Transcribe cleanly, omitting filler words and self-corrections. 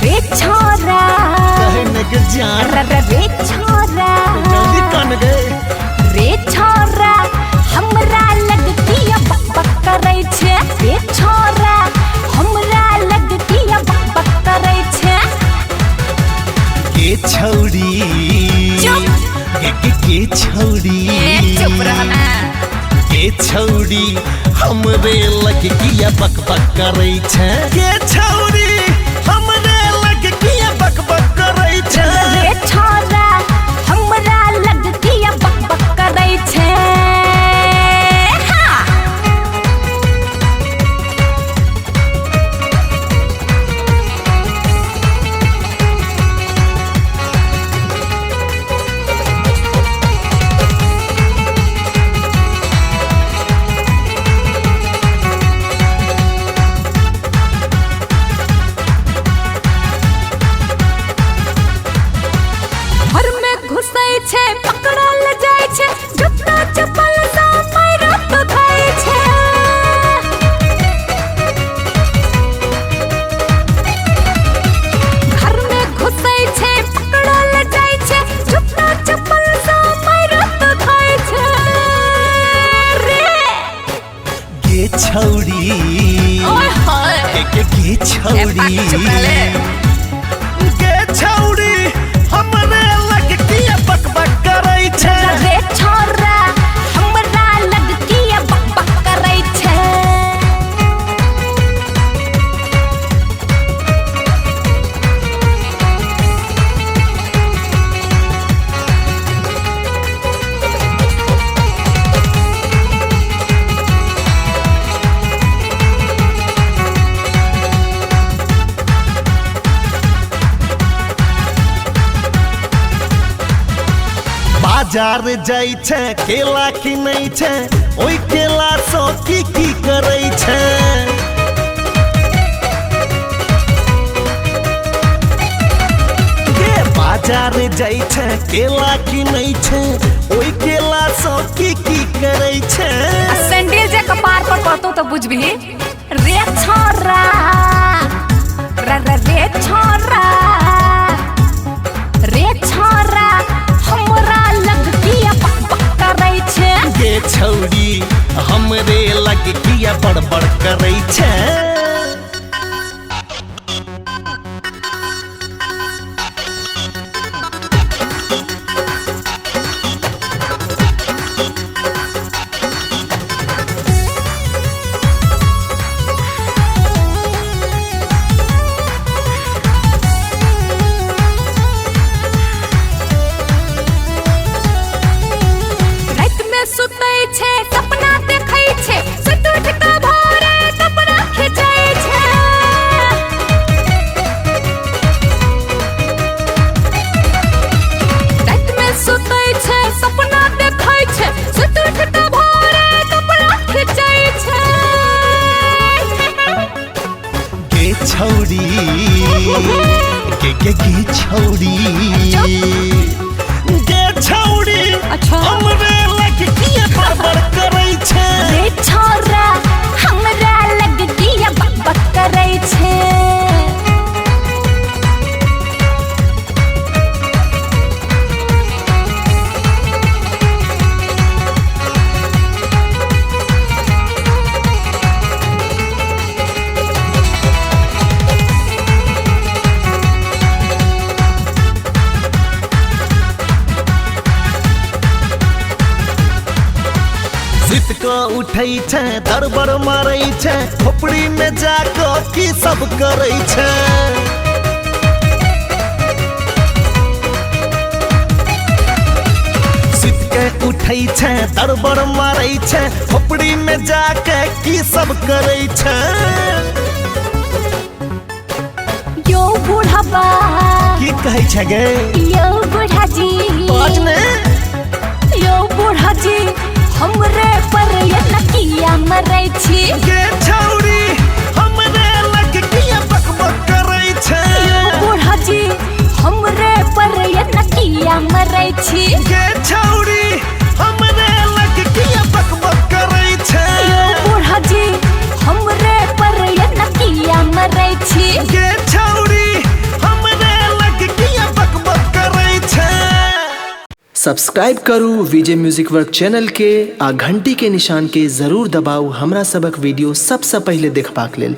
रे छोरा कहने के जान रे रे छोरा जल्दी कन गए। रे छोरा हमरा लग किया बक बक करै छे। रे छोरा हमरा लग किया बक बक करै छे। के छौरी चुप। के छौरी ए चुप रहना। के छौरी हमरे लग किया बक बक करै छे। के छौरी हमरे लग किया बक बक करै छे। रे छोरा हमरा लग किया बक बक करै छे। हाँ। घर में घुसै छे पकड़ल जाइ छे जूता चप्पल सँ पैर दुखाइ छे। घर में घुसै छे पकड़ल जाइ छे जूता चप्पल सँ पैर दुखाइ छे। रे के छौरी ओए होए के छौरी चुप रहले। के छौरी हमरे लग किया बक बक करै छे। रे छोरा हमरा लग किया बक बक करै छे। बाजार जाइ छे केला किनै छे ओइ केला सँ की की करै छे। गे बाजार जाइ छे केला किनै छे ओइ केला सँ की की करै छे। आ सैंडल जे कपार पर पड़तो तो बुझबिही। रे छोरा रे रे रे छोरा रे छोरा हमरा लग किया बक बक करै छे। गे छौरी हमरे लग किया बड़बड़ करै छे। रात में सुतै छे सपना देखै छे सुत उठ के भोरे कपड़ा खिंचै छे। रात में सुतै छे सपना देखै छे सुत उठ के भोरे कपड़ा खिंचै छे। गे छौरी के के गे छौरी गे छौरी अच्छा। हमरे लग किया बड़बड़ करै छे। रे छोरा हमरा लग किया बक बक करै छे। सुत क उठै छे दरबर मारै छे खोपड़ी में जाके की सब करै छे। सुत के उठै छे दरबर मारै छे खोपड़ी में जाके की सब करै छे। यो बुढ़ाबा की कहै छे गे यो बुढ़ा जी बाज ने। बूढ़ा जी हमरे पर एना किया मरै छी? गे छौड़ी हमरे लग किया बकबक करै छै? यौ बूढ़ा जी हमरे पर एना किया मरै छी? गे छौड़ी हमरे लग किया बकबक करै छै? यौ बूढ़ा जी हमरे पर एना किया मरै छी? गे छौड़ी हमरे लग किया बकबक करै छै? सब्सक्राइब करू विजय म्यूजिक वर्क चैनल के आ घंटी के निशान के जरूर दबाउ हमरा सबक वीडियो सबसँ पहिले देखबाक लेल।